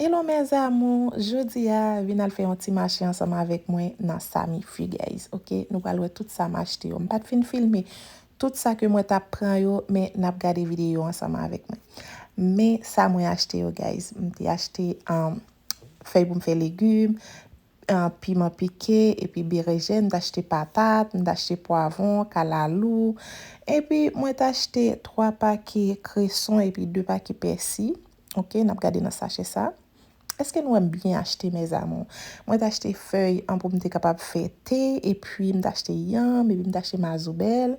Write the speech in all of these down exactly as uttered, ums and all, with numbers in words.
Hello mes amours, jodi a vin al fè yon ti mache ansanm avèk mwen nan Sami Free guys, ok? Nou pral wè tout sa m achte yo. M pa t fin filme tout sa ke mwen t ap pran yo, men n ap gade videyo ansanm avèk mwen. Men sa mwen achte yo guys, m te achte um, fèy pou m fè legim, uh, piman pike, epi berejèn, m t achte patat, m t achte pwavwon, kalalou, epi mwen t achte twa pake kreson epi de pake pèsi. Ok, n ap gade nan sachè sa. Èske nou wè m byen achte mes amours? Mwen t achte fèy an pou m te kapab fè te, epi m t achte yanm, epi m t achte mazoubèl,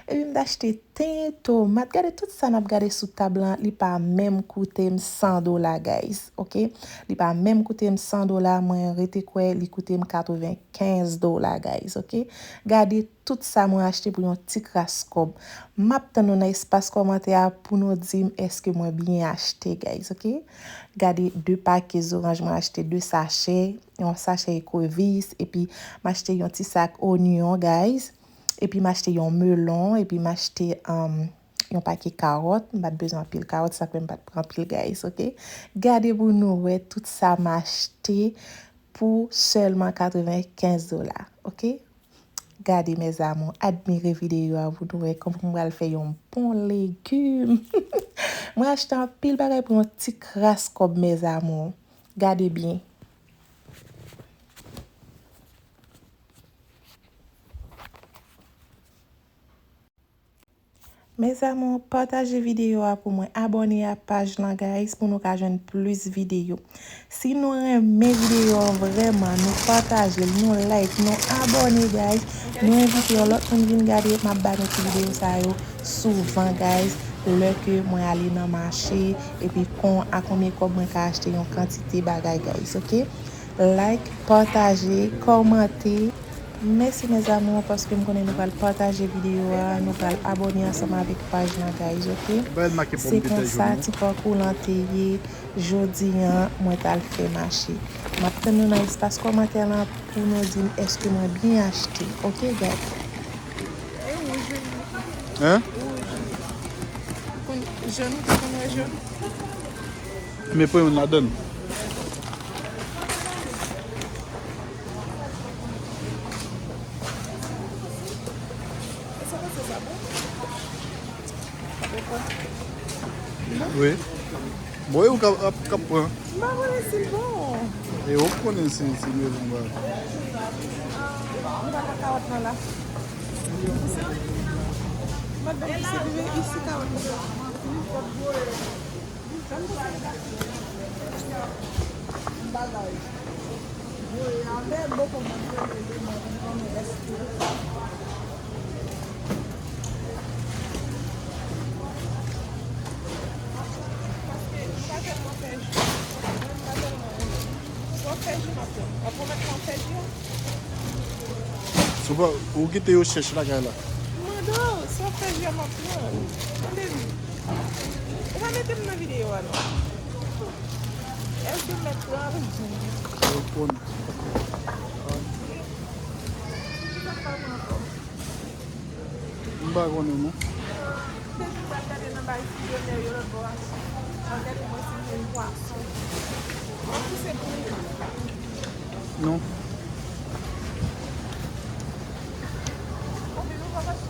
epi m t achte ten, tomat. Gade tout sa n ap gade sou tab lan, li pa menm koute m san dola guys, ok? Li pa menm koute m san dola, mwen rete kwè li koute m katrevenkenz dola guys, ok? Gade tout sa mwen achte pou yon ti kras kòb. M ap tann nou nan espas kòmantè a pou nou di m èske mwen byen achte guys, ok? Gade de pake zoranj mwen achte, de sachè, yon sachè ekrevis, epi m achte yon ti sak onyon guys, epi m achte yon melon, epi m achte um, yon pake kawòt. M pa t bezwen anpil kawòt, sa k fè m pa t pran anpil guys, ok? Gade pou nou wè tout sa m achte pou sèlman katrevenkenz dola, ok? Gade mes amours, admire videyo a pou nou wè kòman m pral fè yon bon legim. Mwen achte anpil bagay pou yon ti kras kòb mes amours. Gade byen. Mes amours, pataje videyo a pou mwen. Abòne a paj lan guys pou nou ka jwenn plis videyo. Si nou renmen videyo an vrèman, nou pataje l, nou like, nou abòne guys. Nou envite yon lòt moun vin gade, m ap ba nou ti videyo sa yo souvan guys. Lè ke mwen ale nan mache, epi kon a konbyen kòb mwen ka achte yon kantite bagay guys, ok? Like, pataje, kòmante. Mèsi mes amours paske m konnen nou pral pataje videyo a, nou pral abòne ansanm avèk paj lan guys, ok? Se konsa ti pakou lan te ye jodi an, mwen t al fè mache. M ap tann nou nan espas kòmantè lan pou nou di m èske mwen byen achte, ok guys? Hein? Konn jòn ou te konn wè jòn? Men pran youn ladann. Wi. Bon, e ou k ap, ap, k ap pran? M pa konnen si l bon. E ou k konnen si, si l bon ba. M pa pran kawòt nan la. M ap vin isi, isi kawòt nan. Ou kite yo chèch lakay la. Mande w, se yon fè jè m ap pran. Tande m. Ou pa mete m nan videyo a non. Èske m mèt pran? Yo konn. M pa konnen non. Depi m pral gade nan bay frizidè yo lòt bò a. M ap gade mwen si m jwenn pwason. Mwen pouse pou ou. Non. Ou vin ou pa mache.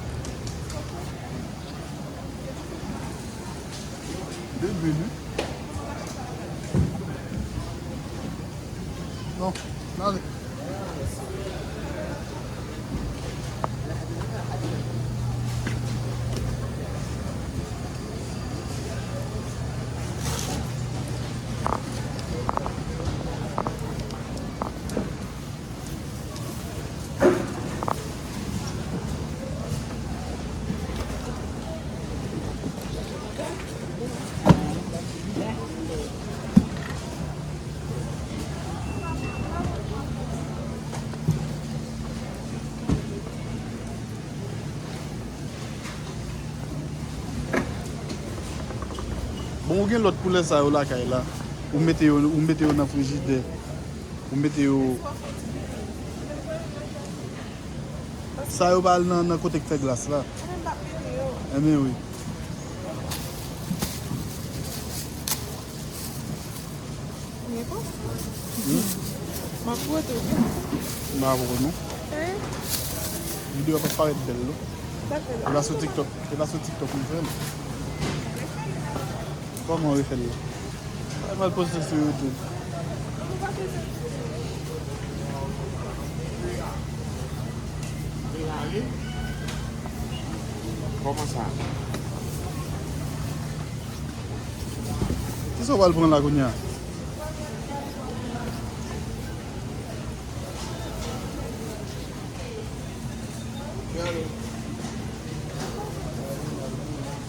De vin wi. Non, n ale. Bon, ou gen lòt koulè sa yo lakay la. Ou mete yo, ou mete yo nan frijidè. Ou mete yo. Sa yo pa al nan, nan kote k fè glas la. Enben wi. M ap pote w. M pa poko non. Videyo a pa parèt bèl non. E pa sou TikTok, e pa sou TikTok m fè l. Kòman w refè l la? Al poste sou YouTube. Kòman sa? Kisa w pral pran la kounye a?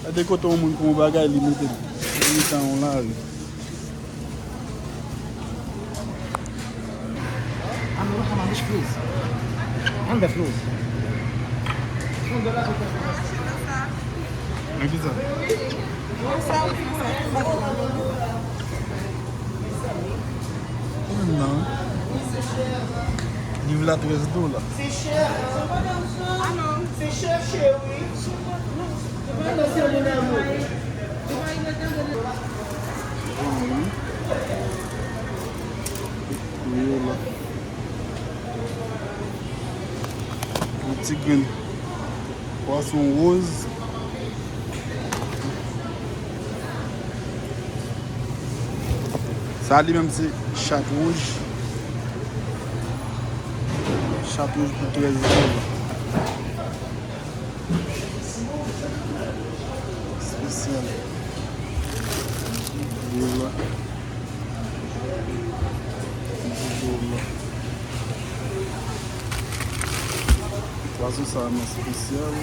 Gade kote yon moun pran yon bagay, li mete l nan mitan yon lari. I'm gonna have my fish, please. And the flow. Nan kisa? Menm nan. Liv la trèz dola. Se chè. Se chè, cheri. Wi. Wi, la. Yon ti grenn pwason woz. Sa li menm se chat wouj. Chat wouj pou trèz dola. Espesyal. Dola. Dola. Pwason sa a espesyal.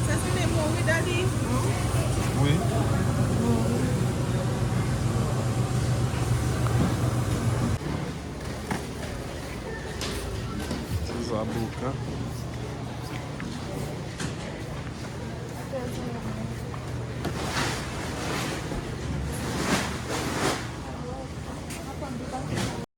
Sa se lemon, wi, Dali. Wi. Ti zaboka.